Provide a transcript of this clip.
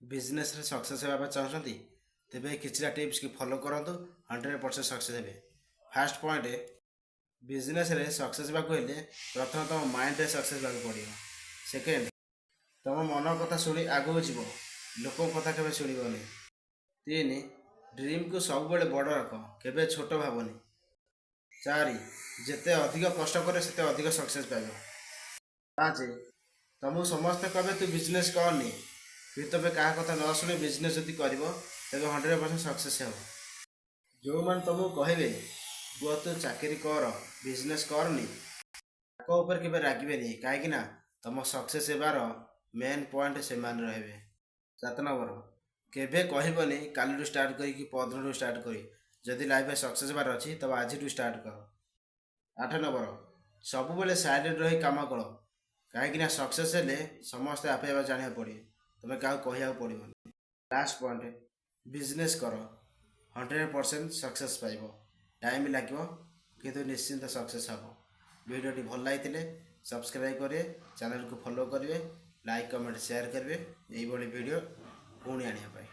ବିଜନେସ୍ରେ success ହେବା ପାଇଁ ଚାହୁଁଛନ୍ତି? ତେବେ ଏହି କିଛିଟା ଟିପ୍ସକି ଫଲୋ କରନ୍ତୁ, 100% ସକ୍ସେସ୍ ହେବେ। ଫାର୍ଷ୍ଟ ପଏଣ୍ଟ, ବିଜନେସ୍ରେ ସକ୍ସେସ୍ ହେବାକୁ ହେଲେ ପ୍ରଥମେ ତୁମ ମାଇଣ୍ଡରେ ସକ୍ସେସ୍ ହେବାକୁ ପଡ଼ିବ। ସେକେଣ୍ଡ, ତୁମ ମନ କଥା ଶୁଣି ଆଗକୁ ଯିବ, ଲୋକଙ୍କ କଥା କେବେ ଶୁଣିବନି। ତିନି, ଡ୍ରିମ୍କୁ ସବୁବେଳେ ବଡ଼ ରଖ, କେବେ ଛୋଟ ଭାବନି। ଚାରି, ଯେତେ ଅଧିକ କଷ୍ଟ କରେ, ସେତେ ଅଧିକ ସକ୍ସେସ୍ ପାଇବ। ପାଞ୍ଚ, ତମକୁ ସମସ୍ତେ କହିବେ ତୁ ବିଜନେସ୍ କରନି, କିନ୍ତୁ ତମେ କାହା କଥା ନ ଶୁଣି ବିଜନେସ୍ ଯଦି କରିବ, ତେବେ 100% ସକ୍ସେସ୍ ହେବ। ଯେଉଁମାନେ ତମକୁ କହିବେ, "ପୁଅ, ତୁ ଚାକିରି କର, ବିଜନେସ୍ କରନି", ତାଙ୍କ ଉପରେ କେବେ ରାଗିବେନି, କାହିଁକି ନା ତମ ସକ୍ସେସ୍ ହେବାର ମେନ୍ ପଏଣ୍ଟ ସେମାନେ ରହିବେ। ସାତ ନମ୍ବର, କେବେ କହିବନି କାଲିଠୁ ଷ୍ଟାର୍ଟ କରିକି ପରଦିନଠୁ ଷ୍ଟାର୍ଟ କରି। ଯଦି ଲାଇଫରେ ସକ୍ସେସ୍ ହେବାର ଅଛି, ତେବେ ଆଜିଠୁ ଷ୍ଟାର୍ଟ କର। ଆଠ ନମ୍ବର, ସବୁବେଳେ ସାଇଲେଣ୍ଟ ରହି କାମ କର, କାହିଁକି ନା ସକ୍ସେସ୍ ହେଲେ ସମସ୍ତେ ଆପେ ଆପେ ଜାଣିବାକୁ ପଡ଼ିବେ, ତୁମେ କାହାକୁ କହିବାକୁ ପଡ଼ିବନି। ଲାଷ୍ଟ ପଏଣ୍ଟ, ବିଜନେସ୍ କର, 100% ସକ୍ସେସ୍ ପାଇବ। ଟାଇମ୍ ଲାଗିବ, କିନ୍ତୁ ନିଶ୍ଚିନ୍ତ ସକ୍ସେସ୍ ହେବ। ଭିଡ଼ିଓଟି ଭଲ ଲାଗିଥିଲେ ସବସ୍କ୍ରାଇବ୍ କରିବେ, ଚ୍ୟାନେଲକୁ ଫଲୋ କରିବେ, ଲାଇକ୍, କମେଣ୍ଟ, ସେୟାର କରିବେ, ଏଇଭଳି ଭିଡ଼ିଓ ପୁଣି ଆଣିବା ପାଇଁ।